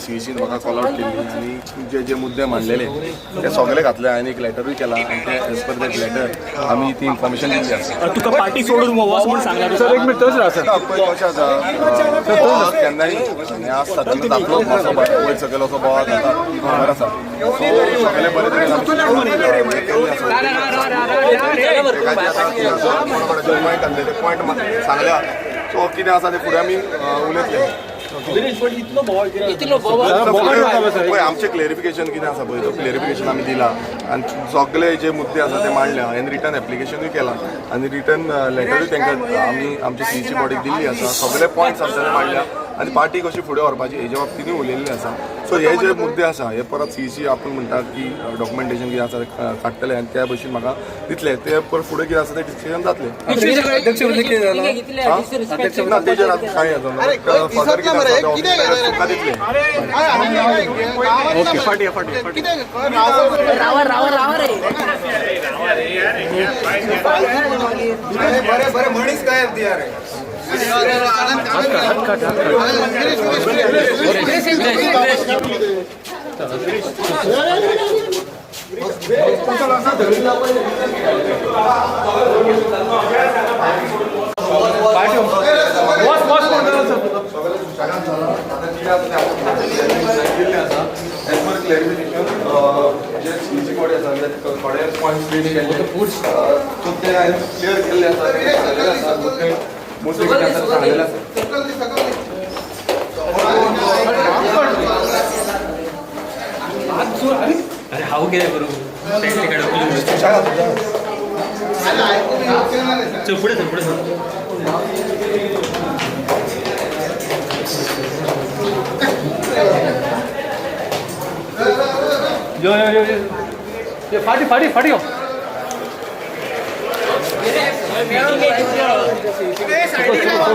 सीईसीन म्हाका call out केल्ली आनी जे जे मुद्दे मांडलेले ते सगळे घातले. हांवें एक लेटरूय केला आनी ते एज पर that letter आमी ती इन्फॉर्मेशन दिल्ली आसा. तुका पार्टी सोडून वच म्हूण सांगला. सर, एक मिनिट तोच राहा सर. ना, पळय कशें आसा, बोवाळ केन्नाय हें आसता तेन्ना जातलोच मातसो वयर सकयल असो बोवाळ जाता, ही खबर आसा. सो सगळे बरे तरेन आमी हें केल्लें आसा. तेका जे आतां कितें आसा, कोणा कोणाचे पॉयंट आसले ते पॉयंट सांगल्या. सो कितें आसा ते फुडें आमी उलयतले. इतलो बोवाळ. पळय, आमचें क्लेरिफिकेशन कितें आसा पळय, तो क्लेरिफिकेशन आमी दिला आनी सगळे जे मुद्दे आसा ते मांडल्या. हांवें रिटर्न एप्लिकेशनूय केलां आनी रिटर्न लेटरूय तांकां आमी आमच्या सीईसी बॉडीक दिल्ली आसा. सगळे पॉयंट्स आमच्यानी मांडल्या आनी पार्टी कशी फुडें व्हरपाची हेच्या बाबतीनूय उलयल्लें आसा. सो हे जे मुद्दे आसा हे परत सीईसी आपूण म्हणटा की डॉक्युमेंटेशन कितें आसा ते काडटले आनी त्या भशेन म्हाका दितले. ते परत फुडें कितें आसा ते डिसिजन जातलें. अध्यक्ष म्हणजे कितें जालां? ना, तेजेर आतां कांय जाता, फर्दर कितें आसा ते ऑफिसर तुमकां दितले. ओके, फाटी फाटी फाटी. रावा रावा रावा रे. बरे बरे मनीस काय दिया रे. बस बस, कोण जालां सर तुका? सगळें सुशेगाद जालां. आतां कितें आसा तें आपूण दिल्लें आसा एज पर क्लॅरिफिकेशन. जे सीईसी बॉडी आसा ते थोडे पॉयंट्स रेज केल्ले, सो ते हांवें क्लियर केल्ले आसा, ते सांगलेले आसा. मुद्दे मुद्दे कितें आसा ते सांगलेले आसा. अरे, हांव कितें करूं? सुशेगाद सुशेगाद. चल फुडें, चल फुडें, सर. यो यो यो यो यो, फाटी फाटी फाटी यो.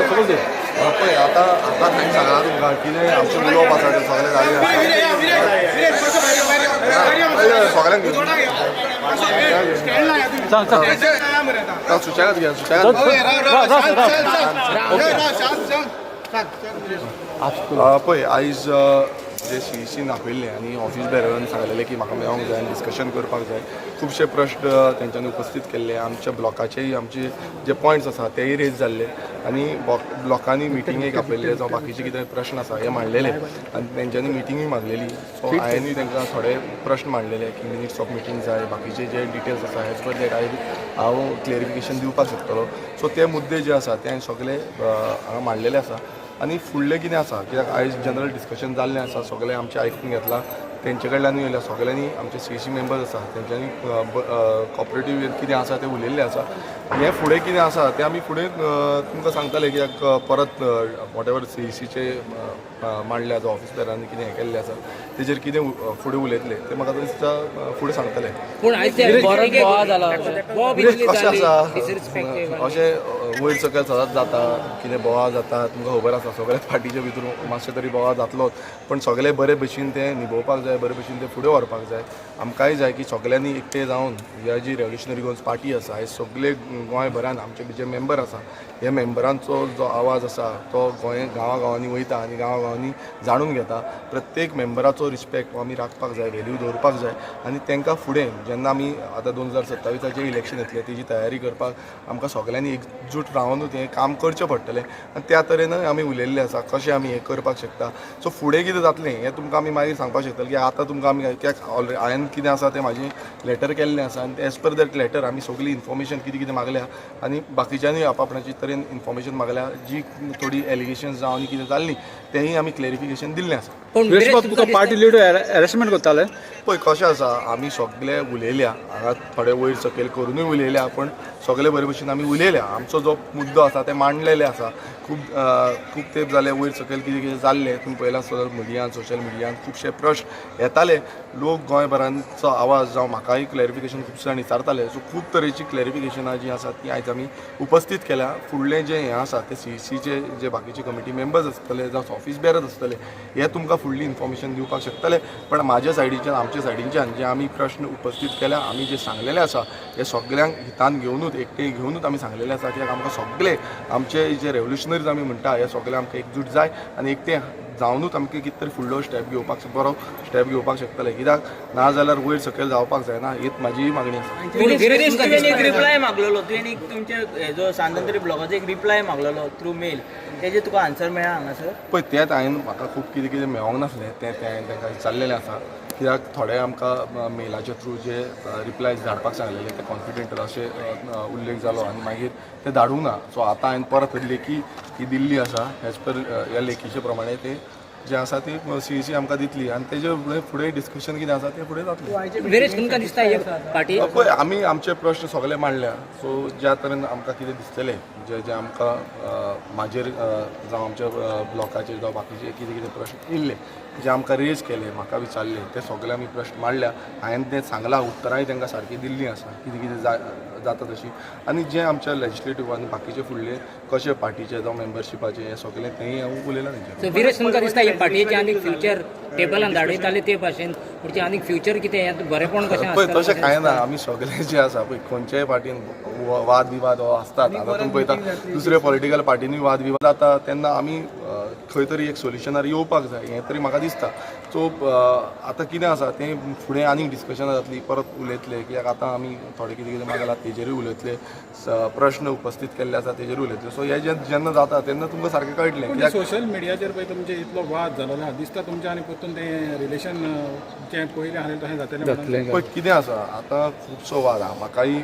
सकल दे. पळय, आतां आतां हांवें सांगलां तुमकां कितें आमचें उलोवप आसा तें सगळें जालें आसा. सगळ्यांक घेवन सांग सांग. सुशेगाद घे, सुशेगाद. पळय, आयज जे सीईसीन आपयल्लें आनी ऑफीस बेररान सांगलेलें की म्हाका मेळोंक जाय आनी डिस्कशन करपाक जाय. खुबशे प्रश्न तेंच्यांनी उपस्थीत केल्ले. आमच्या ब्लॉकाचेय आमचे जे पॉयंट्स आसा तेय रेज जाल्ले आनी ब्लॉकांनी मिटिंगेक आपयल्ले, जावं बाकीचे कितें प्रश्न आसा हे मांडलेले आनी तेंच्यांनी मिटिंगूय मागलेली. सो हांवेंनूय तांकां थोडे प्रश्न मांडलेले की मिनिट्स ऑफ मिटींग जाय, बाकीचे जे डिटेल्स आसा, एज पर that हांव क्लेरिफिकेशन दिवपाक शकतलो. सो ते मुद्दे जे आसा ते हांवें सगळे हांगा मांडलेले आसा आनी फुडलें कितें आसा, कित्याक आयज जनरल डिस्कशन जाल्लें आसा, सगळें आमचें आयकून घेतलां तेंचे कडल्यानूय येयल्या. सगळ्यांनी आमचे सीईसी मेंबर्स आसा तेंच्यांनी कॉपरेटीव कितें आसा तें उलयल्लें आसा. हें फुडें कितें आसा तें आमी फुडें तुमकां सांगतले, कित्याक परत what ever सीईसीचे मांडल्या जावं ऑफिस बेरांनी कितें हें केल्लें आसा तेजेर कितें फुडें उलयतले तें म्हाका दिसता फुडें सांगतले. पूण आयज ते बरोच बोवाळ जाला, बोब इतली कशें जाली. आसा, डिसरिस्पेक्टीव. अशें वयर सकयल सदांच जाता. कितें बोवाळ जाता तुमकां खबर आसा, सगळ्याच पार्टीच्या भितर मातशें तरी बोवाळ जातलोच, पण सगळे बरे भशेन तें निभोवपाक जाय, बरे भशेन तें फुडें व्हरपाक जाय. आमकांय जाय की सगळ्यांनी एकटे जावन ह्या जी रेव्होल्युशनरी गोवन्स पार्टी आसा, हे सगळे गोंयभरान आमचे जे मेंबर आसा, हे मेंबरांचो जो आवाज आसा तो गोंय गांवा गांवांनी वयता आनी गांवा गांवांनी जाणून घेता. प्रत्येक मेंबराचो रिस्पेक्ट हो आमी राखपाक जाय, व्हेल्यू दवरपाक जाय आनी तांकां फुडें जेन्ना आमी आतां 2027चें इलेक्शन येतलें, तेजी तयारी करपाक आमकां सगल्यांनी एकजूट रावनूच हें काम करचें पडटलें आनी त्या तरेनय आमी उलयल्लें आसा कशें आमी हें करपाक शकता. सो फुडें कितें जातलें हें तुमकां आमी मागीर सांगपाक शकतले की आतां तुमकां आमी कित्याक ऑलरेडी हांवें कितें आसा तें म्हाजें लेटर केल्लें आसा आनी एज पर that letter आमी सगळी इन्फॉर्मेशन कितें कितें मागल्या आनी बाकीच्यांनी आप आपणाची तरेन इन्फॉर्मेशन मागल्या. जी थोडी एलिगेशन्स जावं आनी कितें जाल्लीं तेंय आमी क्लेरिफिकेशन दिल्लें आसा. पूण विरेश बाब, तुका पार्टी लिडर हॅरेसमेंट करताले? पळय, कशें आसा, आमी सगळे उलयल्या हांगा, थोडे वयर सकयल करुनूय उलयल्या, पूण सगळे बरे भशेन आमी उलयल्या. आमचो जो मुद्दो आसा ते मांडलेले आसा. खूब खूब तेंप जाले वयर सकयल कितें कितें जाल्लें. तुमी पळयलां आसतलो मिडियान, सोशल मिडियान खुबशे प्रश्न येताले. लोक गोंयभरांचो आवाज जावं म्हाकाय क्लॅरिफिकेशन खूब जाण विचारताले. सो खूब तरेची क्लॅरिफिकेशनां जीं आसा तीं आयज आमी उपस्थीत केल्या. फुडलें जें हें आसा तें सीईसीचे जे बाकीचे कमिटी मेंबर्स आसतले जावं ऑफीस बेरर्स आसतले, हे तुमकां फुडली इन्फॉर्मेशन दिवपाक शकतले. पण म्हाज्या सायडीच्यान, आमच्या सायडीच्यान जे आमी प्रश्न उपस्थीत केल्या, आमी जे सांगलेले आसा, हे सगल्यांक हितान घेवनूच, एकटे घेवनूच आमी सांगलेले आसा, कित्याक आमकां सगळे आमचे जे रेव्होल्युशनरीज आमी म्हणटा, हे सगळे आमकां एकजूट जाय आनी एकटे जावनूच आमकां कितें तरी फुडलो स्टेप घेवपाक, बरो स्टेप घेवपाक शकतले. कित्याक ना जाल्यार वयर सकयल जावपाक जायना, हीच म्हाजी मागणी आसा. विरेश, तुवें एक रिप्लाय मागलेलो, तुवें एक तुमचे हेजो सांत ब्लॉगाचो एक रिप्लाय मागलेलो थ्रू मेल, तेजे तुका आन्सर मेळ्ळा हांगासर? पळय, तेंच हांवें, म्हाका खूब कितें कितें मेळोंक नासलें, तें तें हांवें तांकां विचारलेलें आसा. कित्याक थोडे आमकां मेलाच्या थ्रू जे रिप्लायज धाडपाक सांगलेले ते कॉन्फिडेंटल अशें उल्लेख जालो आनी मागीर ते धाडूंक ना. सो आतां हांवें परत लेखी ही दिल्ली आसा. एज पर ह्या लेखीचे प्रमाणे ते जे आसा ती सीईसी आमकां दितली आनी तेजे फुडें फुडें डिस्कशन कितें आसा तें फुडें जातलें. विरेश, तुमकां दिसता हे पार्टी पळय, आमी आमचे प्रश्न सगळे मांडल्या. सो ज्या तरेन आमकां कितें दिसतलें, जे जे आमकां म्हाजेर जावं आमच्या ब्लॉकाचेर जावं बाकीचे कितें कितें प्रश्न येयल्ले, जे आमकां रेज केले, म्हाका विचारले, ते सगळे आमी प्रश्न मांडल्या. हांवें तें सांगलां, उत्तरांय तांकां सारकी दिल्लीं आसा, कितें कितें जाता तशी. आनी जे आमच्या लेजिस्लेटिव्ह आनी बाकीचे फुडले कशे पार्टीचे जावं मेंबरशिपाचे हे सगळे तेंय हांव उलयलां तेंचे. सो विरेश, तुमकां दिसता हे पार्टीचे आनी फ्युचर टेबलान धाडयताले ते भाशेन पुढचे आनी फ्युचर कितें हें बरेपण कशें पळय, आसतलें? तशें कांय ना. आमी सगळे जे आसा पळय, खंयच्याय पार्टीन वाद विवाद हो आसतात. आतां तुमी पळयता, दुसऱ्या पॉलिटिकल पार्टींनी वाद विवाद जाता तेन्ना आमी खंय तरी एक सोल्युशनार येवपाक जाय, हें तरी म्हाका दिसता. सो आतां कितें आसा तें फुडें आनीक डिस्कशनां जातली, परत उलयतले. कित्याक आतां आमी थोडे कितें कितें मागलां तेजेरूय उलयतले, प्रश्न उपस्थीत केल्ले आसा तेजेरूय उलयतले. सो हें जेन्ना जाता तेन्ना तुमकां सारकें कळटलें. पूण कित्याक सोशल मिडियाचेर पळय तुमचे इतलो वाद जालो आहा, दिसता तुमच्या आनी परतून तें रिलेशन जें पयलीं आसलें तशें जातलें म्हणून? जातलें. पळय, कितें आसा, आतां खुबसो वाद आहा. म्हाकाय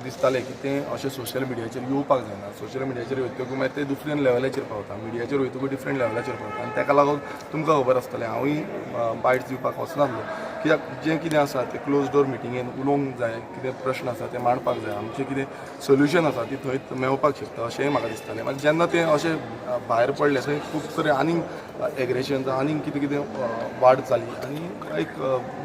दिसतालें की तें अशें सोशल मिडियाचेर येवपाक जायना. सोशल मिडियाचेर वयतकूच मागीर तें दुसऱ्या लेवलाचेर पावता, मिडियाचेर वयतकूच डिफरंट लेवलाचेर पावता. आनी ताका लागून तुमकां खबर आसतलें, हांवूय बायट्स दिवपाक वचनासलो. कित्याक जें कितें आसा तें क्लोज डोर मिटिंगेन उलोवंक जाय, कितें प्रश्न आसा ते मांडपाक जाय, आमचें कितें सोल्युशन आसा ती थंय मेळपाक शकता अशेंय म्हाका दिसतालें. मागीर जेन्ना तें अशें भायर पडलें थंय खूब तरे आनीक एग्रेशन, आनीक कितें कितें वाड जाली आनी एक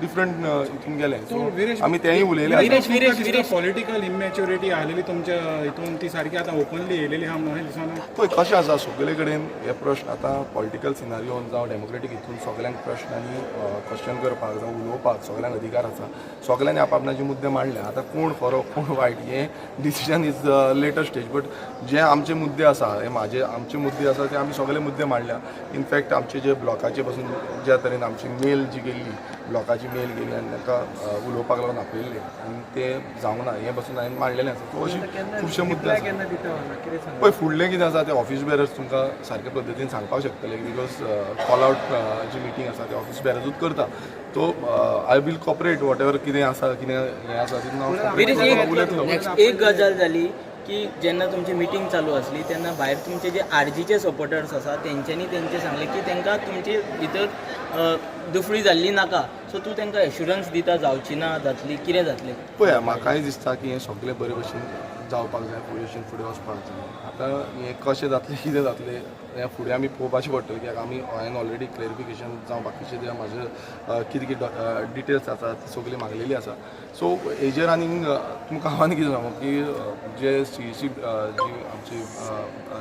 डिफरंट हितून गेलें. सो विरेश- आमी तेंय उलयलें आसा. विरेश, विरेश, विरेश. पॉलिटिकल इमॅच्युरिटी आसलेली तुमच्या हितून, ती सारकी आतां ओपनली येयलेली आहा म्हणून अशें दिसना? पळय, कशें आसा, सगळे कडेन हे प्रश्न आतां पॉलिटिकल सिनारियोन जावं डेमोक्रेटीक हितून सगल्यांक प्रश्न आनी क्वेश्चन करपाक जावं उलोवपाक सगल्यांक अधिकार आसा. सगल्यांनी आपआपणाचे मुद्दे मांडले. आतां कोण खरो कोण वायट हें decision is later stage, but जे आमचे मुद्दे आसा, हे म्हाजे आमचे मुद्दे आसा, ते आमी सगळे मुद्दे मांडल्या. इनफॅक्ट आमचे जे ब्लॉकाचे पासून ज्या तरेन आमची मेल जी गेल्ली, ब्लॉकाची मेल गेली आनी तांकां उलोवपाक लागून आपयल्ले आनी ते जावंक ना, हें पासून हांवें मांडलेलें आसा. सो अशी खुबशे मुद्दे आसा. पळय, फुडलें कितें आसा तें ऑफिस बेरर्स तुमकां सारके पद्दतीन सांगपाक शकतले, because call out ji meeting आसा ते ऑफिस बेरर्सूच करता. So I will cooperate, whatever कितें आसा, कितें हें आसा तितून विरेश, हांव उलयतलो. एक गजाल जाली की जेन्ना तुमची मिटींग चालू आसली तेन्ना भायर तुमचे जे आरजीचे सपोर्टर्स आसा तेंच्यांनी तेंचे सांगलें की तांकां तुमचे भितर दुफळी जाल्ली नाका. सो तूं तांकां एश्युरन्स दिता जावची ना, जातली, कितें जातलें? पळया, म्हाकाय दिसता की हें सगळें बरे भशेन जावपाक जाय, फुडें भशेन फुडें वचपाक जाय. आतां हें कशें जातलें, कितें जातलें, हें फुडें आमी पळोवपाचें पडटलें. कित्याक आमी हांवें ऑलरेडी क्लॅरिफिकेशन जावं बाकीचे जे म्हाजे कितें कितें डिटेल्स आसा ती सगळी मागलेली आसा. सो हेजेर आनीक तुमकां हांव आनी कितें सांगू की जे सीईसी जी आमची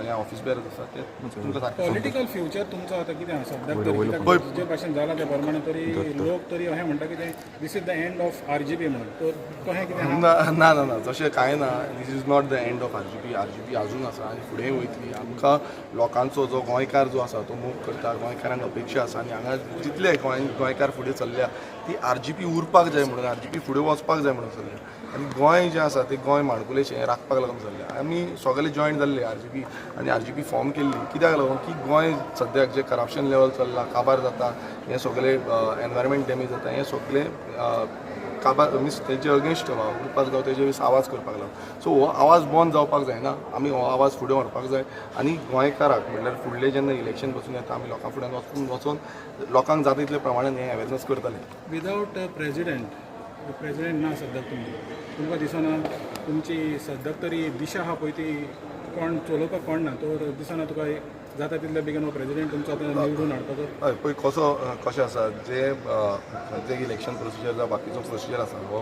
हें ऑफिस बेरर्स आसा ते तुमकां सारकें पॉलिटिकल फ्युचर तुमचो आतां कितें आहा सद्याक तरी? कित्याक जे भाशेन जालां ते प्रमाणे तरी लोक तरी अशें म्हणटा की तें this is the end of RGP म्हणून, तर तशें कितें आहा? ना ना ना ना, तशें कांय ना. This is not the end of RGP. RGP अजून आसा आनी फुडें वयतली. आमकां लोकांचो जो गोंयकार जो आसा तो मोग करता, गोंयकारांक अपेक्षा आसा आनी हांगा जितले गोंयकार फुडें चल्ल्या ती आरजीपी उरपाक जाय म्हणून, आरजीपी फुडें वचपाक जाय म्हणून चल्ल्या आनी गोंय जें आसा तें गोंय माणकुलेशें हें राखपाक लागून चल्ल्या. आमी सगळे जॉयन जाल्ले आरजीपी आनी आरजीपी फॉर्म केल्ली कित्याक लागून की गोंय सद्याक जें करप्शन लेवल चल्लां, काबार जाता, हें सगळें एनवायरमेंट डॅमेज जाता, हें सगळें काबार मिन्स तेजे अगेन्स्ट उरपाक जावं, तेजे आवाज करपाक लागलो. सो हो आवाज बंद जावपाक जायना. आमी हो आवाज फुडें व्हरपाक जाय आनी गोंयकाराक म्हणल्यार फुडलें जेन्ना इलेक्शन बसून येता, आमी लोकां फुड्यान वचून वचून लोकांक जाता तितले प्रमाणान हें अवेरनस करतले. विदावट प्रेजिडेंट, प्रेजिडेंट ना सद्याक तुमकां, तुमकां दिसना तुमची सद्याक तरी दिशा आहा पळय ती कोण चलोवपाक कोण ना, तर दिसना तुका जाता तितले बेगीन हो प्रेजिडेंट तुमचो आतां निवडून हाडपाचो? हय, पळय, कसो कशें आसा, जे जे इलेक्शन प्रोसिजर जावं बाकीचो प्रोसिजर आसा हो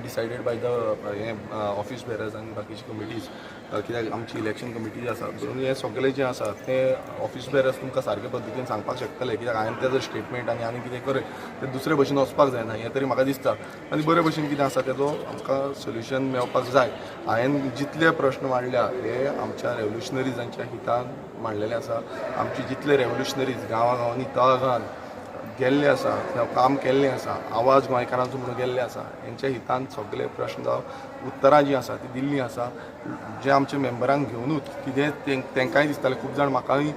डिसायडेड बाय the हें ऑफिस बेरर्स आनी बाकीचे कमिटीज. कित्याक आमची इलेक्शन कमिटी जी आसा, म्हणून हें सगळें जें आसा तें ऑफिस बेरर्स तुमकां सारके पद्दतीन सांगपाक शकतले, कित्याक हांवें तेजो स्टेटमेंट आनी आनी कितें करत तें दुसरे भशेन वचपाक जायना, हें तरी म्हाका दिसता. आनी बरे भशेन कितें आसा तेजो आमकां सोल्युशन मेळपाक जाय. हांवें जितले प्रश्न मांडल्या हे आमच्या रेवल्युशनरीजांच्या हितान मांडलेले आसा. आमचे जितले रेवल्युशनरीज गांवां गांवांनी, तळागाळान गेल्ले आसा, काम केल्लें आसा, आवाज गोंयकारांचो म्हणून गेल्ले आसा, हेंच्या हितान सगळे प्रश्न जावं उत्तरां जीं आसा ती दिल्लीं आसा. जे आमच्या मेंबरांक घेवनूच कितें तेंकांय दिसतालें, खूब जाण म्हाकाय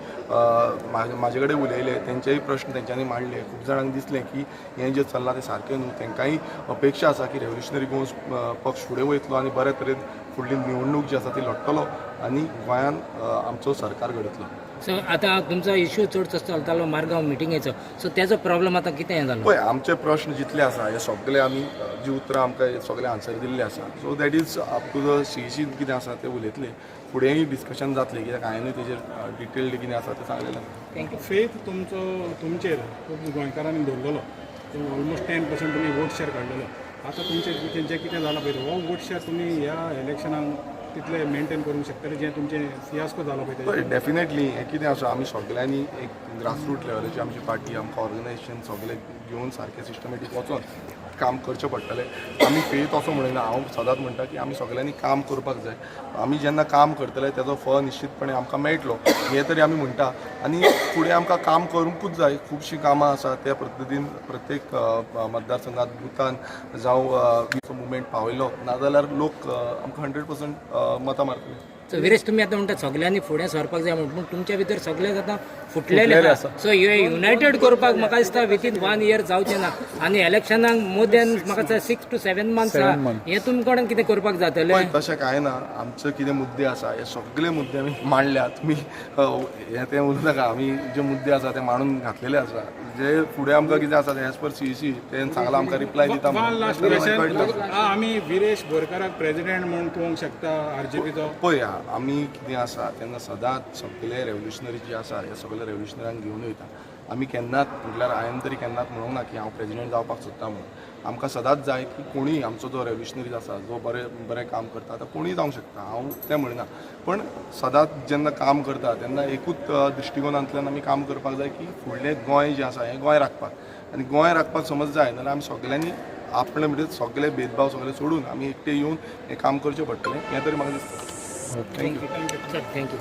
म्हाजे कडेन उलयले, तेंचेय प्रश्न तेंच्यांनी मांडले. खूब जाणांक दिसलें की हें जें चल्लां तें सारकें न्हू. तेंकांय अपेक्षा आसा की रेवल्युशनरी गोवन्स पक्ष फुडें वयतलो आनी बरे तरेन फुडली निवडणूक जी आसा ती लडटलो आनी गोंयान आमचो सरकार घडयतलो. सो आतां तुमचो इश्यू चडसो चलतालो मारगांव मिटिंगेचो, सो तेजो प्रॉब्लम आतां कितें जालो? पळय, आमचे प्रश्न जितले आसा हे सगळे आमी जी उतरां आमकां हे सगळे आन्सर दिल्ले आसा. So that is up to the CEC, कितें आसा ते उलयतले, फुडेंय डिस्कशन जातलें, कित्याक हांवेंनूय तेजेर डिटेल्ड कितें आसा तें सांगलेलें. Thank you. Faith तुमचो, तुमचेर खूब गोंयकारांनी दवरलेलो. ऑलमोस्ट 10% तुमी वोट शेअर काडलेलो. आतां तुमचें कितें जें कितें जालां पळय, हो वोट शेअर तुमी ह्या इलेक्शनाक तितले मेंटेन करूंक शकतले, जें तुमचें फियास्को जालो पळय पळय, तेजेर? डेफिनेटली हें कितें आसा, आमी सगळ्यांनी एक ग्रासरूट लेवलाची आमची पार्टी, आमकां ऑर्गनायझेशन सगळें घेवन सारकें सिस्टमॅटीक वचोन काम करचें पडटलें. आमी फेथ असो म्हणिना, हांव सदांच म्हणटा की आमी सगळ्यांनी काम करपाक जाय. आमी जेन्ना काम करतले तेजो फळ निश्चितपणे आमकां मेळटलो, हें तरी आमी म्हणटा. आनी फुडें आमकां काम करूंकूच जाय. खुबशीं कामां आसा, त्या पद्दतीन प्रत्येक मतदारसंघात, बुथान जावं मुवमेंट पावयलो नाजाल्यार लोक आमकां 100% मतां मारतले. सो विरेश, तुमी आतां म्हणटा सगळ्यांनी फुडें सरपाक जाय म्हणून, पूण तुमच्या भितर सगळे आतां फुटलेले आसा. सो हे युनायटेड करपाक म्हाका दिसता विथीन वन इयर जावचें ना आनी इलेक्शनाक मोर दॅन म्हाका दिसता 6 टू 7 मंथ्स आहा. हें तुमचे कडेन कितें करपाक जातलें? पळय, तशें कांय ना. आमचे कितें मुद्दे आसा हे सगळे मुद्दे आमी मांडल्या. तुमी हें तें उलोवं नाका. आमी जे मुद्दे आसा ते मांडून घातलेले आसा. जे फुडें आमकां कितें आसा ते एज पर सीईसी तें सांगलां, आमकां रिप्लाय दिता वन लास्ट म्हणून. क्वेश्चन, आमी विरेश बोरकाराक प्रेसिडेंट म्हूण पळोवंक शकता आरजीपीचो? पळया, आमी कितें आसा तेन्ना सदांच सगळे रेवल्युशनरी जे आसा हे सगळे रेवल्युशनऱ्यांक घेवन वयता. आमी केन्नाच, म्हटल्यार हांवें तरी केन्नाच म्हणूंक ना की हांव प्रेजिडेंट जावपाक सोदता म्हणून. आमकां सदांच जाय की कोणूय आमचो जो रेवल्युशनरीज आसा, जो बरें बरें काम करता, आतां कोणूय जावंक शकता, हांव तें म्हणिना, पण सदांच जेन्ना काम करता तेन्ना एकूच दृश्टिकोनांतल्यान आमी काम करपाक जाय की फुडलें गोंय जें आसा हें गोंय राखपाक. आनी गोंय राखपाक समज जाय जाल्यार आमी सगल्यांनी आपले म्हणजे सगळे भेदभाव सगळे सोडून आमी एकटे येवन हें काम करचें पडटलें, हें तरी म्हाका दिसता. Thank you. Sir, thank you.